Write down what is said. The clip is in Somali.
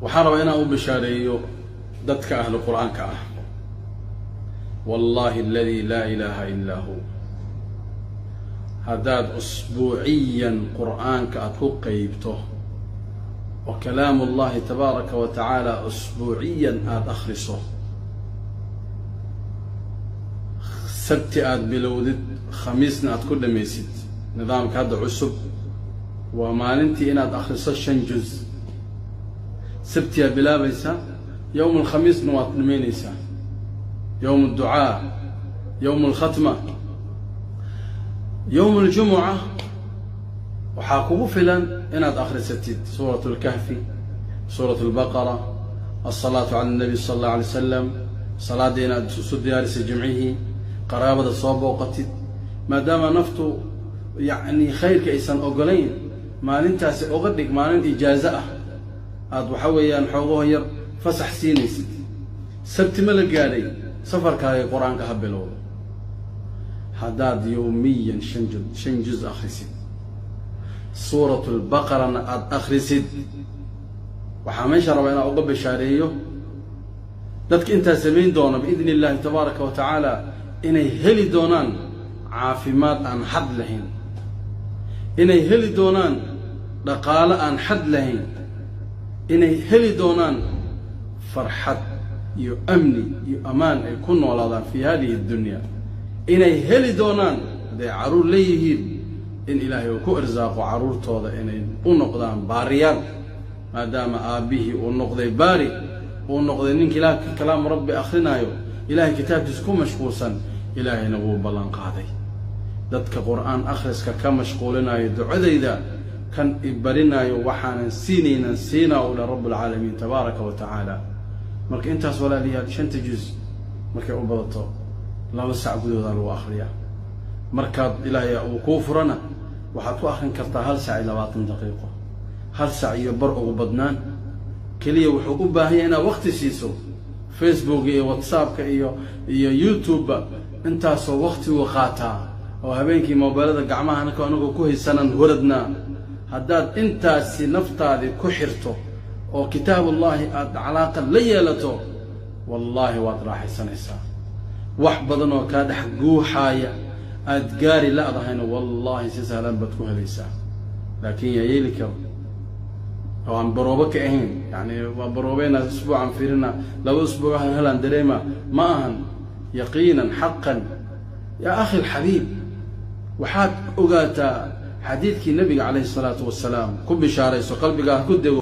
Waxaan rabaa inaan u bishaareeyo dadka ahlu Qur-aanka ah. Wallahi aladi laa ilaaha illaa hu, haddaad usbuuciyan Qur'aanka aada ku qeybto oo kalaam Ullahi tabaaraka wa tacaala usbuuciyan aada akhriso, Sabti aada bilowdid, Khamiisna aada ku dhamaysid. Nidaamka hadda cusub waa maalintii inaad akhriso shan juz. Sabtiyaa bilaabaysaa, yowm alkhamiisna waad dhamaynaysaa, yowm adducaa, yowm alkhatma, yowm aljumuca. Waxaa kugu filan inaad akhrisatid Suurat Alkahfi, Suurat Albaqara, alsalaatu cala alnabi sala allahu alay wasalam, salaadda inaad isu diyaarisay jimcihii, qaraabada soo booqatid. Maadaama naftu yacni khayrka aysan ogolayn, maalintaasi oga dhig maalin ijaazo ah, aada waxa weeyaan xoogaho yar fasax siinaysid. Sabti ma la gaadhay, safarkaaga Qur-aanka ha bilowdo. Haddaad yowmiyan shan juz akhrisid, Suurat Lbaqarana aada akhrisid, waxaa meesha rabaa inaan uga bishaareeyo dadka intaa samayn doona, biidni Illahi tabaaraka wa tacaala, inay heli doonaan caafimaad aan xad lahayn, inay heli doonaan dhaqaalo aan xad lahayn, inay heli doonaan farxad iyo amni iyo ammaan ay ku noolaadaan fi hadihi addunya, inay heli doonaan hadday carruur leeyihiin in Ilaahay uu ku irsaaqo carruurtooda inay u noqdaan baariyaal, maadaama aabbihii uu noqday baari, uu noqday ninka Ilaah kalaamu Rabbi akrinaayo, Ilahay kitaabkiisa ku mashquulsan. Ilaahayna wuu ballan qaaday dadka Qur-aan akhriska ka mashquulinayo, ducadayda kan ibarinaayo waxaanan siinaynan siinaa u dhan Rabbulcaalamiin tabaaraka wa tacaala. Marka intaas, walaalayaal, shanta juz markay u badato 2 sac gudahoodaa lagu akhriyaa. Markaad Ilaahay uu kuu furana, waxaad ku akrin kartaa 1 sac iyo 20 daqiiqo, hal sac iyo bar ugu badnaan. Keliya wuxuu u baahan yahay inaad wakti siiso. Facebook iyo WhatsAppka iyo YouTube-ba intaasoo waktigu qaataa oo habeenkii mobilada gacmaha anaka anagoo ku haysanaan horadnaa. Haddaad intaasi naftaadii ku xirto oo kitaabullaahi aada calaaqa la yeelato, wallaahi waad raaxaysanaysaa. Wax badan oo kaa dhex guuxaaya aada gaari la'dahayna, wallaahi si sahlan baad ku helaysaa. Laakiin yaa yeeli karo oo aan baroobo ka ahayn? Yani waa baroobeynaa, usbuucan fiirina, 2 usbuuc helaan dareema ma ahan. Yaqiinan xaqan, yaa akhi alxabiib, waxaad ogaataa xadiidkii Nabiga calayhi salaatu wasalaam, ku bishaarayso, qalbigaa ku dego.